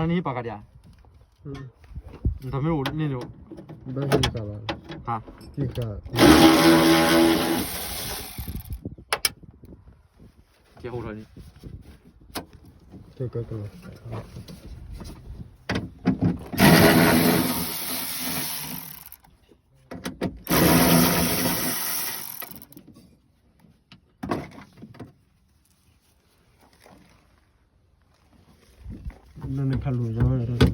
နဟံၣ်ပာ်ကဒံးဧါ, နတမ့ၢ်အိၣ်န့ၣ်, ဘၣ်ဟံၣ်ကလီၤ, ဟါ, ဟံၣ်က, ကဲဟိထီၣ်န့ၣ်, ကဲကဲကဲ နန့ၣ်ဖးလူၤယီၤ,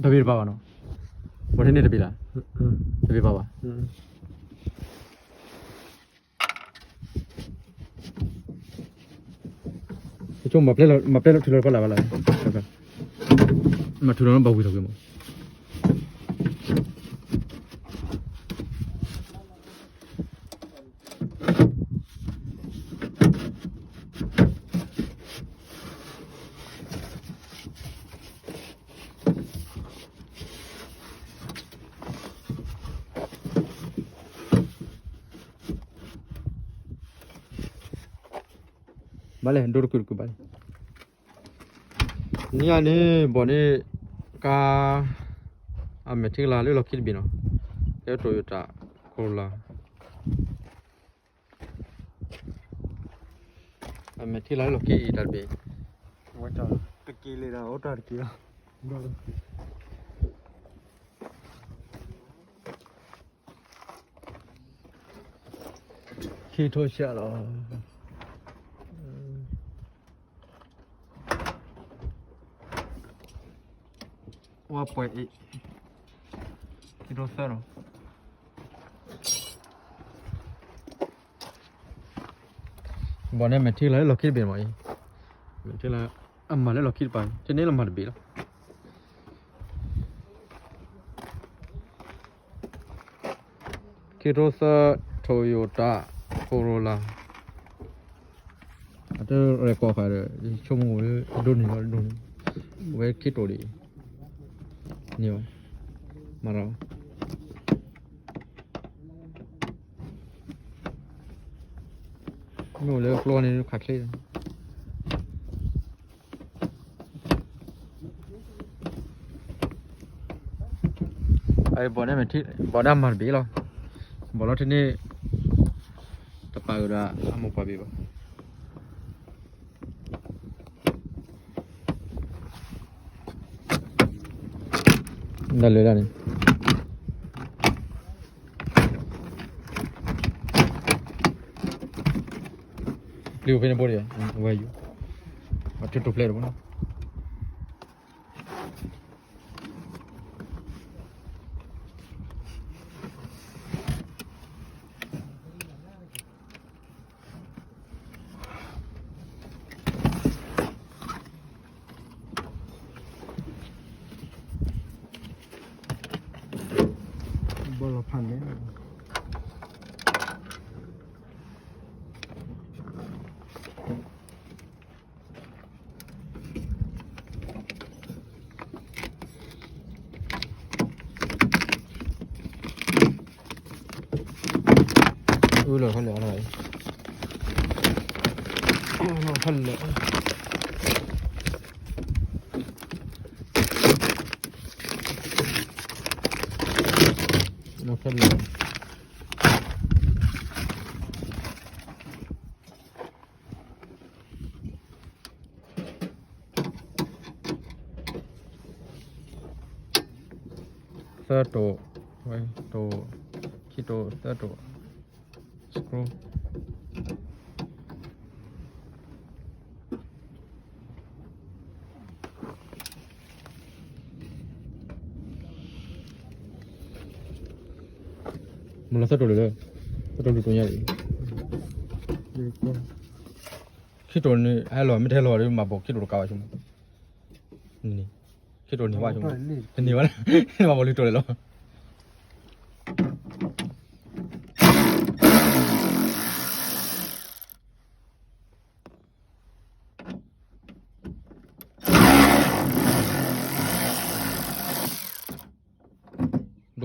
တဘ့ၣ်တဘၣ်ဘၣ်နီၤ, ဝဲန့ၣ်တဘ့ၣ်လၢ, တဘ့ၣ်ဘၣ်ဘၣ်, ကၠိမၤပျဲလီၤထုးလီၤတဖၣ်လၢ်ဘၣ်လၢ်, မၤထုးလီၤဘၣ်ဝံၤထီၣ်ကွံာ်မး. ဘၣ်လဲၣ် ဒိတကုာ်တကုာ်ဘၣ်လဲၣ်, နံၤအန့ၣ် ဘီၣ်န့ၣ် ကါ အမဲာ်ထံကလၤလၢလီၢ်ခံတဘ့ၣ်နီၤ, ကဲ Toyota Corolla အမဲာ်ထံလၤလၢလီၢ်ခံအံၤ တၢ်တဘ့ၣ်, တက့ၤလံဒီး အိၣ်တၢ်တက့ၤလီၤ, ခံထိဆံလီၤ, ဝဲပှဲၤအံၤ, ခံထိသၢနီၤ. ဘီၣ်န့ၣ် မဲာ်ထံလၤလၢလီၢ်ခံတဘ့ၣ်မးအံၤ, မဲာ်ထံလၤ အမၤလၢလီၢ်ခံတပၤ, တန့ၢ်လၢမၤတဘ့ၣ်လီၤ. ခံထိသၢ Toyota Corolla အတရဲၣ်ကီၢ်ဃာ်ဒီး ဆိကမိၣ်ဝဲ ဒိၣ်န့ၢ်လီၤဒိၣ်န့ၢ်, ဝဲခံတိာ်ဒံး, န့ၢ်ဝဲ, မၤဒီး မ့ၢ်အိၣ်လၢကျိန့ၣ်ခးချ့, အဘီၣ်န့ၣ်မ့ၢ်ထံ, ဘီၣ်န့ၣ်မၤတဘ့ၣ်လီၤ, ဘီၣ်လီၤထံန့ၣ် တပာ်အၢဒီးအမိၢ်ပှၢ်ဘ့ၣ်ဘၣ်. ဒၣ်လဲာ်ဒၣ်န့ၣ်, ပျံၤဖဲန့ၣ်ဘိဒံး, ဝဲယူၤ, အထုးထူၣ်ဖျဲးတဘိနီၤ. ဘီၣ်လီၤဖးန့ၣ် အၢ လီၤဖဲလဲၣ်, လီၤဖဲလဲၣ်, လီၤဖဲလဲၣ်. သၢတိာ်, ဝဲတိာ်, ခံတိာ်, သၢတိာ်, screw. မ့ၢ်လီၤသၢတိာ်လၢာ်လၢ, သၢတိာ်လွံၢ်တိာ်ညါအံၤ, ခံတိာ်န့ၣ် ဟဲလီၤ မ့ၢ်တဟဲလီၤဒီး မၤဘီၣ်ခံတိာ်တကးဘၣ်ဆိ, ခံတိာ်န့ၢ်ဘၣ်ဆိ, တန့ၢ်ဘၣ်, မၤဘီၣ်လွံၢ်တိာ်လၢာ်လီၤ.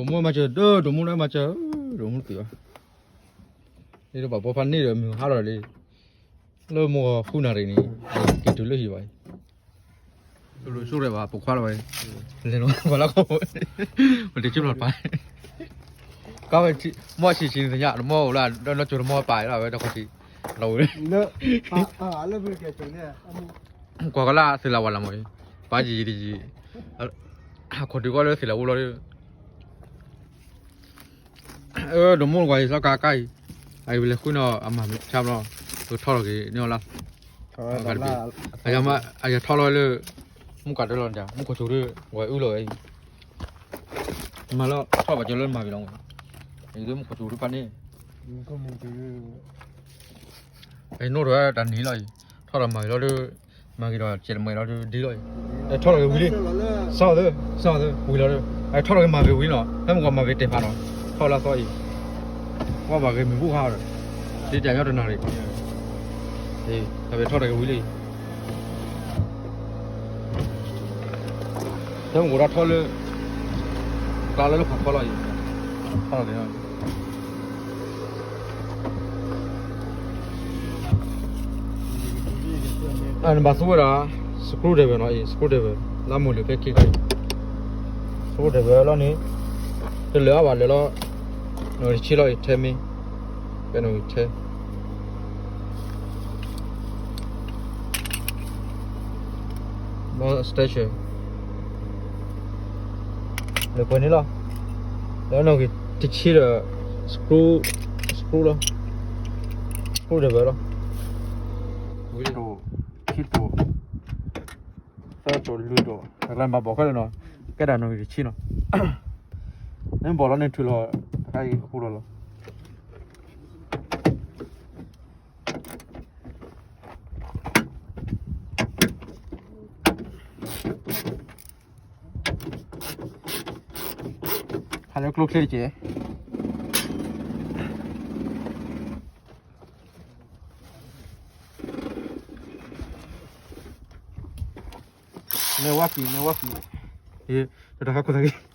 ဒိၣ်မူမၤစၢၤ ဒိၣ်မူလၢမၤစၢၤ ဒိၣ်မူသံဘၣ်. ဒ်သိးပှၤဘီဖးန့ၣ်ဒီးမုၢ်ဟါလီၤလံ, လၢမုၢ်ဃုနၣ်ရံၣ်န့ၣ် က့ၤတုၤလၢဟံၣ်ဘၣ်အံၤ, ဆိၣ်ရဲၣ်ဘၣ် ပိာ်ခွါလီၤဘၣ်အံၤ, လဲၤလီၤပှၤလၢခီၣ်ဖိ, ပတဆ့ဖျိးတပၤ, ကဝဲ မီၢ်ဆံးဆံးန့ၣ်သညါ တမီၢ်အိၣ်လၢ ဒီးနီၢ်ကၠိတမီၢ်ပာ်လီၤဝဲ ဒီးခီၣ်ထံး လီၤဝဲ ကွၢ်ကလၢသုးလၢဝၤလၢမီၢ်အံၤ, ပာ်ယံာ်ယံာ်တယံာ်, ခိၣ်တုၤကွၢ်လၢသုးလၢဝိလီၤဒီး အၢ ဒိၣ်မူကွၢ်အံၤ လီၤကါကါအံၤ, အအံၤပလဲၤဃုနီၤအမၤမ့ၢ်ဆါဘျီ, ပကထီၣ်လီၤက့ၤန့ၣ်လီၤ, အယထီၣ်လီၤလၢ မူကၤတလီၤန့ၣ် မူခိၣ်စူၤဒ် ဝဲအုၣ်လီၤဝဲအံၤ, မၤလီၤထီၣ်ဘၣ်ကၠီလၢမၤဝံၤလီၤ, အံၤဒ်မူခိၣ်စူၤဒ်ပၢ်န့ၣ် အနိၣ်ဒီးတၢ်နံၤလီၤအံၤ, ထီၣ်ဒီးမၤဂ့ၤလီၤဒီး, မၤဂ့ၤဒီးစဲးတမှဲၤလီၤဒီးဒ်လီၤအံၤ, ထီၣ်လီၤက့ၤဝံၤလံ, စီၤသၢ, စီၤသၢ ဝံၤလီၤဒီး, ထီၣ်လီၤက့ၤမၤဂ့ၤဝံၤလီၤ, ဖဲမုၢ်ကီၢ်မၤဂ့ၤတဲာ်ဖးနီၤ, ထီၣ်လၢသီအံၤ, ကွၢ်ဘၣ်ဂ့ၤမုၢ်ဘူၣ်ခါဒီး, ဒ်တၢ်ညီတနၣ်ရံၣ်, တၢ်ဘဲထီၣ်ဒီးက့ၤဝံၤလံအံၤ ဖဲမ့ၢ်ကအိၣ်ဒၣ်ထီၣ်လၢ ကျါလၢလၢဖးဖီလီၤအံၤ, ထီၣ်လီၤန့ၣ်, နဘၣ်သူဝဲဒၣ် screw driver နီၤအံၤ, screw driver လၢမိၢ်လၢဖဲခံခါအံၤ, screw driver လီၤန့ၣ်, တလၢအဘၣ်လၢလီၤ, နီၣ်ဂံၢ်တဆံလီၤအံၤ ထဲမ့ၢ်, ဖဲနီၣ်ဂံၢ်ထဲ လၢ station လၢပှဲၤန့ၣ်လီၤ, လၢနီၣ်ဂံၢ်တဆံဒီး screw, screw လီၤ, screw driver လီၤ, ဝံၤတိၣ်, ခံတိၣ်, သၢတိၣ်လွံၢ်တိၣ် တၢ်ကျါမၤဘီၣ်ခဲလၢာ်နီၤ, ကဲဒၣ်နီၣ်ဂံၢ်တဆံနီၤ, နဘီၣ်လီၤန့ၣ်ထုးလီၤ, တခါအံၤအဃိလီၤလီၤ. ဟးလၢကျိချ့တက့ၢ်, နဲၣ်ဝါကံၤ နဲၣ်ဝါကံၤ, တၢ်ခါခိၣ်သးဂ့ၤ,